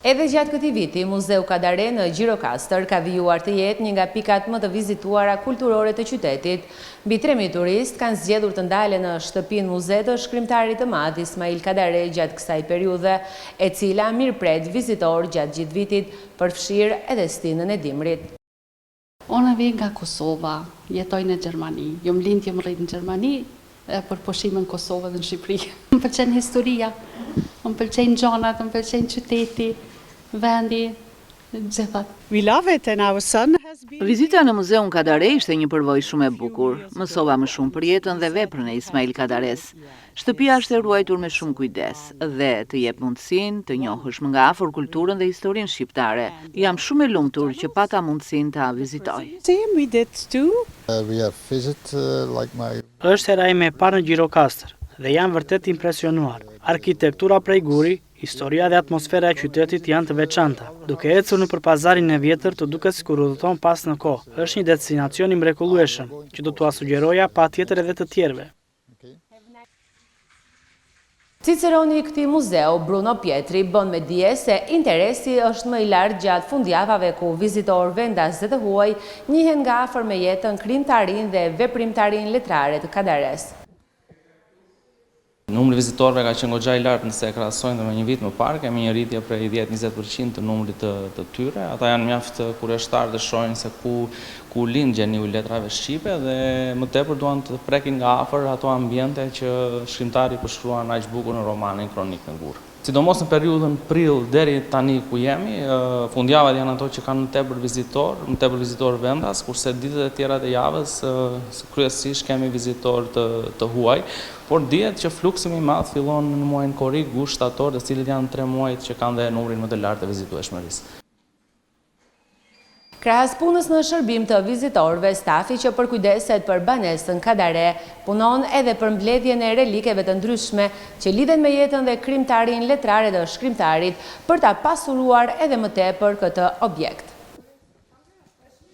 Edhe gjatë këtij viti, Muzeu Kadare në Gjirokastër ka vijuar të jetë një nga pikat më të vizituara kulturore të qytetit. Mbi 3000 turistë kanë zgjedhur të ndalen në shtëpinë muze të shkrimtarit të madh Ismail Kadare gjatë kësaj periudhe, e cila mirëpret vizitorë gjatë gjithë vitit, përfshirë edhe stinën e dimrit. Unë vij nga Kosova, jetoj në Gjermani. Jom lind, jom rrit në Gjermani, e për pushime në Kosovë dhe në Shqipëri. Më pëlqen historia, më pëlqejnë gjanat, më pëlqen qyteti, vendi, gjithat. We love it and our son has been. Vizita në Muzeun Kadare ishte një përvojë shumë e bukur. Mësova më shumë për jetën dhe veprën e Ismail Kadares. Shtëpia është e ruajtur me shumë kujdes dhe të jep mundësinë të njohësh më nga afër kulturën dhe historinë shqiptare. Jam shumë e lumtur që pata mundësinë ta vizitoj. Museum we did too. We have visit like my. Është hera ime e parë në Gjirokastër dhe jam vërtet impresionuar. Arkitektura prej guri, historia dhe atmosfera e qytetit janë të veçanta. Duke ecur nëpër pazarin e vjetër të duket sikur udhëton pas në kohë. Është një destinacion i mrekullueshëm që do t'ua sugjeroja patjetër edhe të tjerëve. Ciceroni i këtij muzeu, Bruno Pietri, bën me dije se interesi është më i lartë gjatë fundjavave ku vizitorë vendas dhe të huaj njihen nga afër me jetën, krijimtarinë dhe veprimtarinë letrare të Kadares. Numri i vizitorëve ka qenë goxha i lartë nëse e krahasojmë dhe me një vit më parë, kemi një rritje prej 10-20% të numrit të, të tyre. Ata janë mjaft kureshtar të shohin se ku ku lind gjeniu i letrave shqipe dhe më tepër duan të prekin nga afër ato ambiente që shkrimtari përshkruan aq bukur në romanin Kronikë në gur. Sidomos në periudhën prill deri tani ku jemi, fundjavat janë ato që kanë më tepër vizitorë, më tepër vizitorë vendas, kurse ditët e tjera të javës kryesisht kemi vizitorë të, të huaj, por dihet që fluksi më i madh fillon në muajin korrik, gusht, shtator, të cilët janë tre muajt që kanë dhe numrin më të lartë të vizitueshmërisë. Krahas punës në shërbim të vizitorëve, stafi që përkujdeset për banesën Kadare, punon edhe për mbledhjen e relikeve të ndryshme që lidhen me jetën dhe krijimtarinë letrare të shkrimtarit për ta pasuruar edhe më tepër këtë objekt.